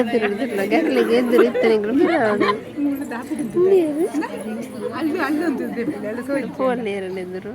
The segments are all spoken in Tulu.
ಎದುರು ಗಂಗ್ಲಿಗೆ ಎದುರು ಇತ್ತನಿಗಳು. ಫೋನ್ ಎದುರು.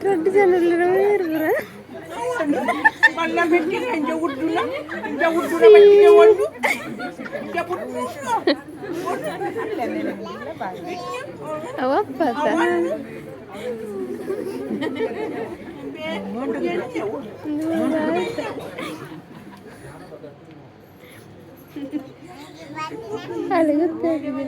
ರಡ್ಡು ಜನ. ಅವಪ್ಪ. ಅಲ್ಲಿ ಗೊತ್ತಾಗಿದೆ.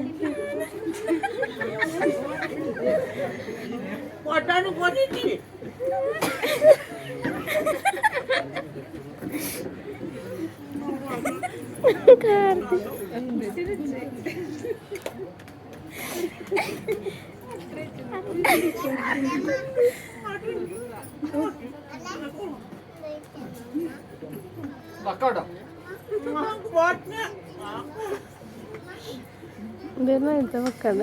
ಕಾರ್ತಿಕ್. ಬೆಲ್ಲ ಎಂತ ಮಕ್ಕಳ.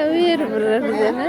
ಅವೇರು ರಡ್ಡು ಜನ.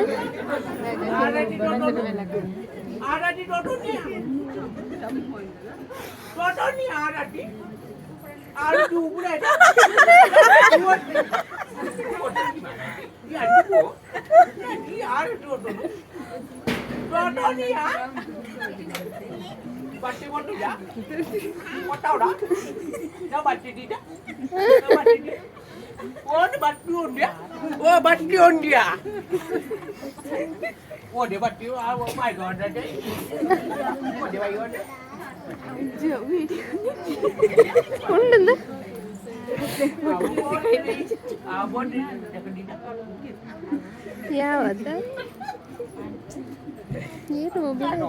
ಉಂಡುಂದು. ಯಾವದ ಏನು ಮೊಬೈಲ್?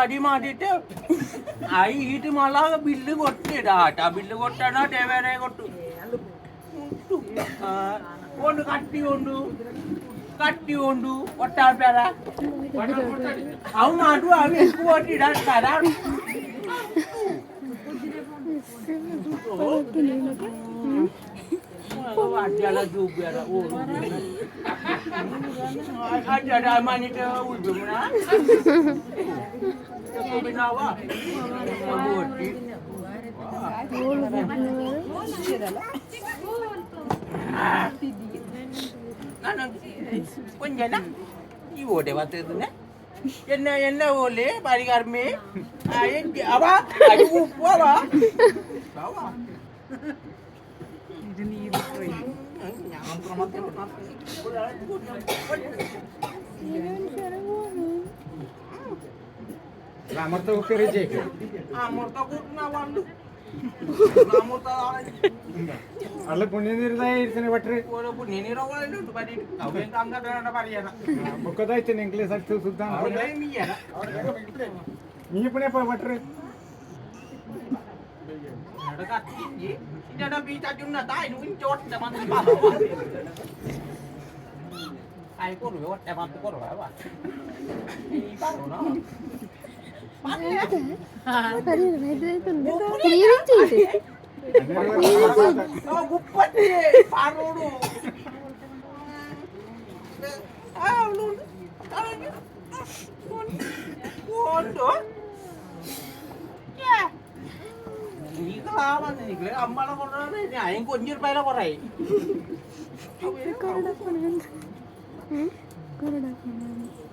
ಅಡಿ ಮಾಡಿಟ್ಟು I ಈಟ್ ಮಲ್ಲ ಬಿಲ್ಲು ಕೊಟ್ಟಿಡ ಆಟ ಬಿಲ್ಲು ಕೊಟ್ಟಣ ಟೇವೇರೆ ಕೊಟ್ಟು ಒಂದು ಕಟ್ಟಿ ಉಂಡು ಕಟ್ಟಿ ಉಂಡು ಒಟ್ಟಾಡ್ಬೇಡ ಅವು ಮಾಡು ಅವು ఎక్కువ ಕೊಟ್ಟಿಡ. ಈ ಓಡೆ ಬರ್ತದೆ ಎನ್ನ ಎನ್ನ ಓಲೆ ಬಾರಿಗಾರ್ಮೆ ಅವ ಉಪ್ಪು ಅವ ಅವ. আমার তো পেরেছে। ಅಲ್ಲ ಪುಣ್ಯ ನೀರ್ದಾಯ ಇರ್ತೀನಿ ಭಟ್ರಿ. ಬೊಕ್ಕದಾಯ್ತೀನಿ ಇಂಗ್ಲೀಷ್ ಆಗ್ತದೆ ಸುದ್ದ ನೀ ಪುಣ್ಯಪ್ಪ ಭಟ್ರಿ.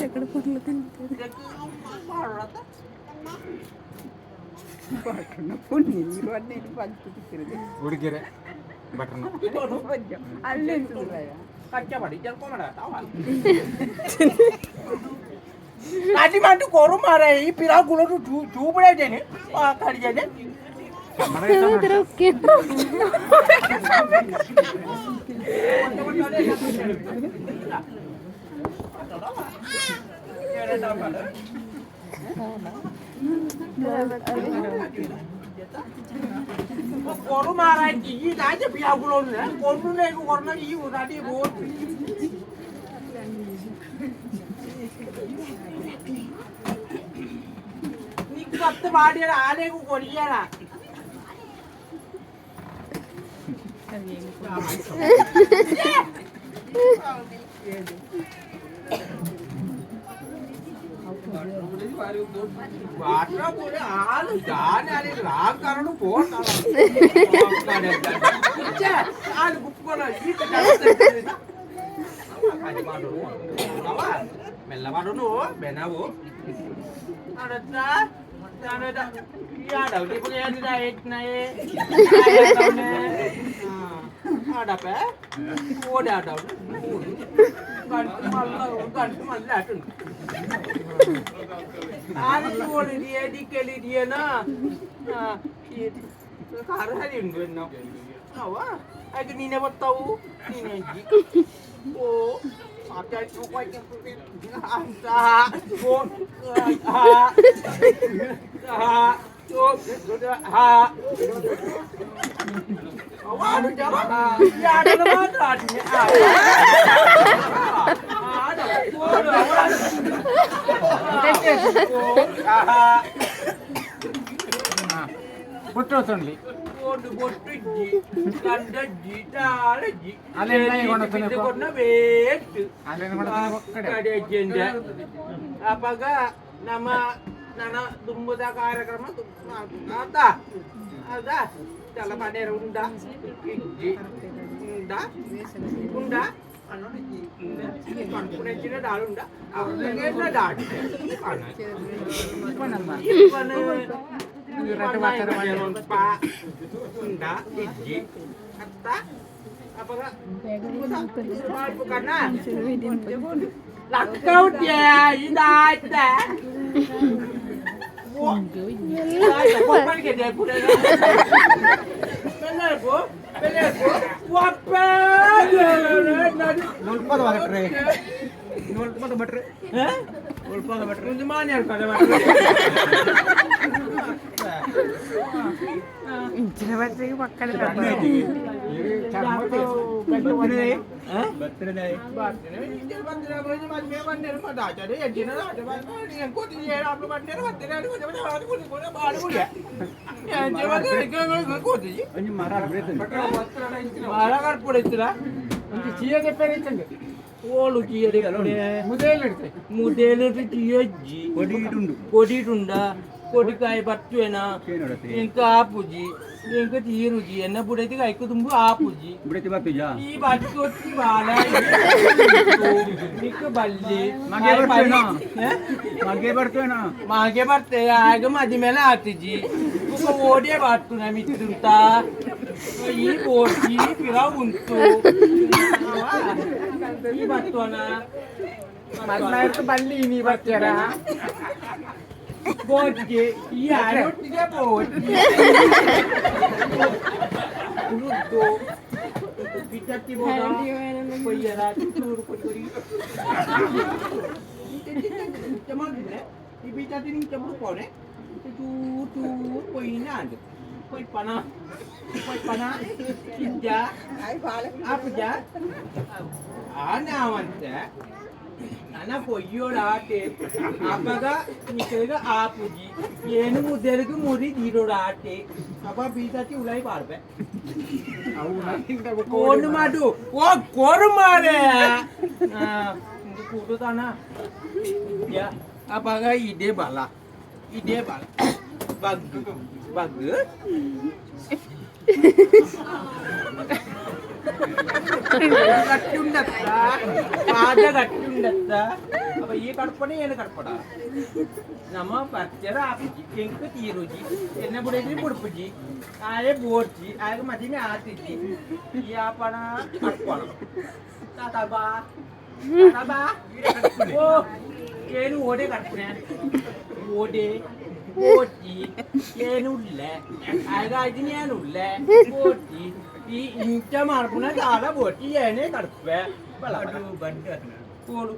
ఎక్కడ పొరలు తింటుంది. ಉಡುಗೆರೆ ಭಟ್ರನ. ಅಡಿ ಕೊರು ಮಾರ ಈ ಪಿರಾಗುಲೋಡು ಚೂಪಡೇನೆ ಕಡಿಜೇನೆ. ಕೊರು ಮಾರ ಈ ರಾಜ ಪಿರಾಗುಲೋಡು ಕೊರು ಕೊರ್ನ ಈ ಉದಾಡಿ ಬೋಟ್. ಕತ್ತು ಮಾಡಿರ ಆಲೆಗೂ ಕೊಡಿಯಾರ. మెల్ల వాడు నువ్వు బెనావు ನೀನೇ ಬರ್ತಾವು ನೀನೇ. ಓ ಬೊಟ್ಟು ತೊಂಡ್ಲಿ. ಅವಾಗ ನಮ್ಮ ನನ್ನ ದುಂಬದ ಕಾರ್ಯಕ್ರಮ ಆತ ಅದ ಚಲ ಮನೆ ಉಂಡ ಉಂಡ ಉಂಡ ಕಣ್ಪುಣೆಚ್ಚಿನ ಡಾಳು ಉಂಡ ಡಾಡು. ಅಪ್ಪೇ. ಮುಲ್ಪದ ಭಟ್ರೆ, ಮುಲ್ಪದ ಭಟ್ರೆ, ಮುಲ್ಪದ ಭಟ್ರೆ. ಒಂದು ಮಾನ್ಯ. ಇಂಚಿನ ಬಟ್ರಿಗೆ ಪಕ್ಕದ. ಚೀಯ ತೆಪ್ಪರೆ. ಓಳು ಚೀಯಡೆ. ಮುದೇಲು ಇಡ್ತೆ. ಮುದೇಲು ಚೀಯಜ್ಜಿ ಕೊಡಿಟುಂಡ ಕೊಡಿಕಾಯಿ ಬತ್ತುವೆನ ಇಂಕ ಆಪುಜಿ, ಇಂಕ ತೀರುಜಿ. ಎನ್ನ ಬುಡೈತಿ ಐಕು ತುಂಬು ಆಪುಜಿ. ಈ ಬತ್ತೊತ್ತಿ ಬಾಲ ನಿಕ್ಕ ಬಲ್ಲಿ. ಮಗೆ ಬರ್ತೇನಾ? ಮಗೆ ಬರ್ತೇನಾ? ಮಗೆ ಬರ್ತೆ. ಆಗ ಮದಿ ಮೇಲೆ ಆತಿಜಿ. ಬೊಕ ಓಡೆ ಬರ್ತುನ ಮಿತ್ತುಂತ ಈ ಬೋಟಿ ಪಿರ ಉಂಟು. ಈ ಬತ್ತೋನ. ಮಲ್ನಾಯ್ತು ಬಲ್ಲಿ ನೀ ಬರ್ತೀರ. ಬೋಟಿ ಈ ಆರೊಟ್ಟಿಗೆ ಬೋಟಿ ಉರುದ್ದು ಬಿಟ್ಟತ್ತಿ ಬೋದ ಕೊಯ್ಯರ ಚೂರು ಕೊಡಿ ಕೊಡಿ ಈ ಬಿಟ್ಟತ್ತಿ ನಿಂಗೆ ಬುಡ್ಕೋನೆ ಚೂರು ಚೂರು ಕೊಯ್ಯಿನ ಅದು ಕೊಯ್ಪನ ಕೊಯ್ಪನ ಇದ್ದ ಆಪುಜ ಆನಾವಂತೆ ನನ ಕೊಯ್ಯೋಡಾಟೆ. ಅಪ್ಪಗ ನಿಕ್ಕಗ ಆಪುಜಿ ಏನು ಮುದ್ದೆಲುಗು ಮುರಿ ದೀಡೋಡಾಟೆ. ಅಪ್ಪ ಬೀಸತಿ ಉಲಾಯಿ ಪಾರ್ಬೆ. ಕೋನು ಮಾಡು ಓ ಕೋರು ಮಾರೆ ಕೂಟು ತಾನ. ಅಪ್ಪಾಗ ಇದೇ ಬಲ, ಇದೇ ಬಲ. ಬಗ್ಗು ಬಗ್ಗು ಗಟ್ಟಿ ಉಂಡತ್ತ, ಪಾದ ಗಟ್ಟಿ ಉಂಡತ್ತ. ಅಪ್ಪ ಈ ಕಡ್ಪಣೆ ಏನು ಕಡ್ಪಡ ನಮ್ಮ ಪರ್ಚರ ಆಪುಜಿ, ಎಂಕ್ ತೀರುಜಿ, ಎನ್ನ ಬುಡೈತಿ ಬುಡ್ಪುಜಿ. ಆಯೆ ಬೋರ್ಚಿ ಆಗ ಮದಿಮೆ ಆತಿಜಿ. ಈ ಆಪಣ ಕಡ್ಪಣ ತಾತ ಬಾ, ತಾತ ಬಾ. ಓ ಏನು ಓಡೆ ಕಡ್ಪಣೆ ಓಡೆ ಬೋಟಿ ಏನುಳ್ಳೆ ಆಗ ಏನುಳ್ಳೆ ಬೋಟಿ ಈ ಇಂಚ ಮಾಡ್ಪುನ ದಾಲ ಬೋಟಿ ಏನೇ ಕಡ್ಪೆ ಕೋಲು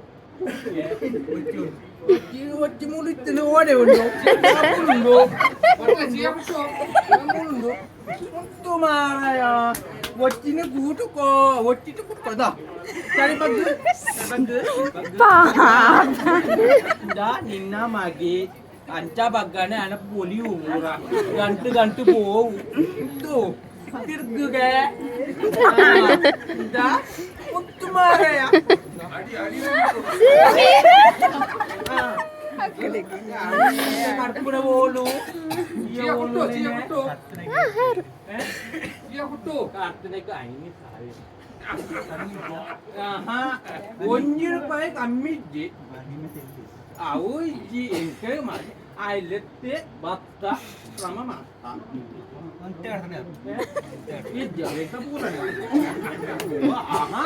ಒತ್ತಿ ಒತ್ತಿ ಮುಳಿತ್ತಿನ ಓಡೆ ಉಂಡು ಉಂಡು ಉಂಡು ಉಂಟು ಮಾರಾಯ. ಒತ್ತಿನ ಗೂಟುಕೋ ಒಟ್ಟಿಟ್ಟು ಕುಟ್ಕೋದ. ಸರಿ ಬಗ್ಗು ಬಗ್ಗು ನಿನ್ನ ಮಗಿ ಅಂಚ ಬಗ್ಗನೆ ಅನ ಪೊಲಿ ಊರ ಗಂಟು ಗಂಟು ಪೋವು ತಿರ್ಗುಗೆ ಮುತ್ತು ಮಾರಾಯ. ಕರ್ಪುರ ಓಲು ಐದು ಸಾವಿರ. ಒಂಜಿ ರೂಪಾಯಿ ಕಮ್ಮಿ ಇಜ್ಜಿ, ಅವು ಇಜ್ಜಿ. ಎಂಕ ಮಾಡಿ ಅಲ್ಲತ್ತೆ ಭತ್ತ ಶ್ರಮ ಮಾಡ್ತಾ ಇಜ್ಜಿ ಪೂರ. ಆಹಾ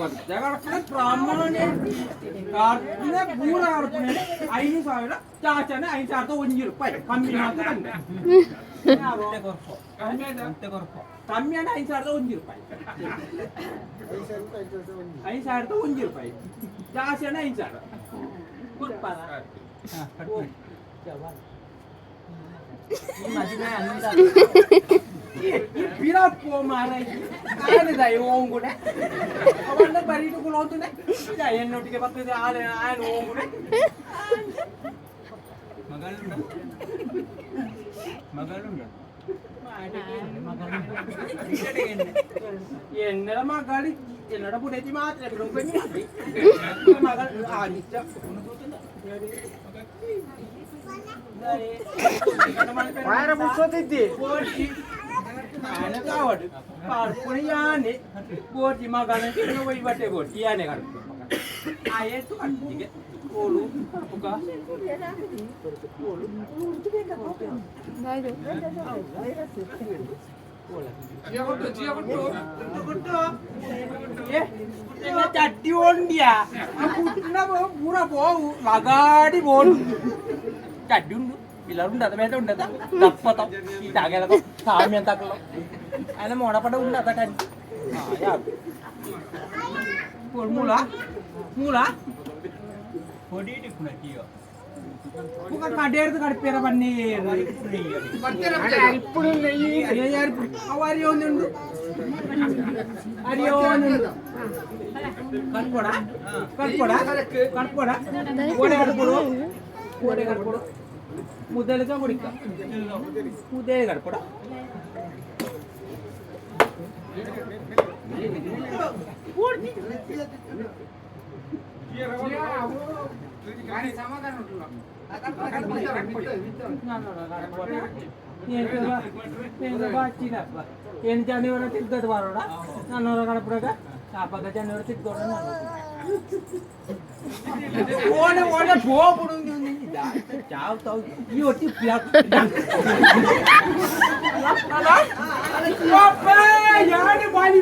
ಒದ್ದೆ ಕಡಪನೆ ಬ್ರಾಹ್ಮಣನೇ ಕರ್ಪನೆ ಪೂರ ಕಡಪನೆ 5,000 ಚಾಚನೆ 5,001 ರೂಪಾಯಿ ಕಮ್ಮಿ ಮಾತ್ರ ಬಂದೆ. ಕಮ್ಮಿ ಅಂದ್ರೆ 5,001 ರೂಪಾಯಿ, 5,001 ರೂಪಾಯಿ. ಜಾಸ್ತಿ ಅಂದ್ರೆ 5,000 ಕೊಡ್ಪಾರ. ಈ ಪಿರ ಪೋ ಮಾರ ಆನದ ಓಂಗುಡೆ ಅವನ್ನ ಬರೀಟು ಕುಲೋಂತುನೆ ಎನ್ನೊಟ್ಟಿಗೆ ಬರ್ತದೆ ಆನೆ ಆಯನ ಓಂಗುಡೆ. എന്നട മകള് എന്നട പുടേറ്റി മാത്രമേ മകൾ ആദിച്ച ವಾರ ಮುಟ್ಸೋತಿದ್ದಿ. ಯಾನೆ ಬೋರ್ಜಿ ಮಗನ ಬಟ್ಟೆ ಬೋರ್ಜಿ ಯಾನೆ ಕಡ್ಪು ಆಯೇತು ಕಡ್ಪಿಗೆ ಓಳು ಕಡ್ಪುಕ. ಚಡ್ಡಿ ಓಂಡಿಯಾ ಕುಟ್ಟಿನ ಪೂರ పోవు లగాడి పోను. చడ్డి ఉండు పిల్లలు ఉండదు మీద ఉండదా దప్పతం ఈ తాగేలతో సామ్యం తగ్గలో ఆయన మోడపడ ఉండదా. కంటి ಮೂಲ ಮೂಲ ಹೊಡಿ ಟಿಪ್ಪುನ ಬುಕ್ಕ ಕಡೆಯರ್ದು ಕಡಪೇರ ಬನ್ನಿ. ఇప్పుడు నెయ్యి. ಅವು ಅರಿಯೋನುಂಡು, ಅರಿಯೋನುಂಡು. ಕಟ್ಕೊಡ ಕಟ್ಕೊಡ ಕಟ್ಕೊಡ. ಓಡೆ ಕಟ್ಕೊಡು, ಓಡೆ ಕಟ್ಕೊಡು. ಮುದ್ದೆಲಕ ಕುಡಿಕ, ಮುದ್ದೆ ಕಟ್ಕೊಡ. ಏನು ಜನಿವಾರ ತಿರ್ಗದ ಬಾರೋಡ ನಾನ್ನೂರ ಕಡಪುಡಗ ಅಪ್ಪಗ ಜನಿವಾರ ತಿರ್ಗೋಡ. ಓಡೆ ಓಡೆ ಹೋಗ್ಬಿಡು. ಚಾವ್ ತಾವ್ ಈ ಒಟ್ಟಿ. ಯಾರು ಬಾಲಿ?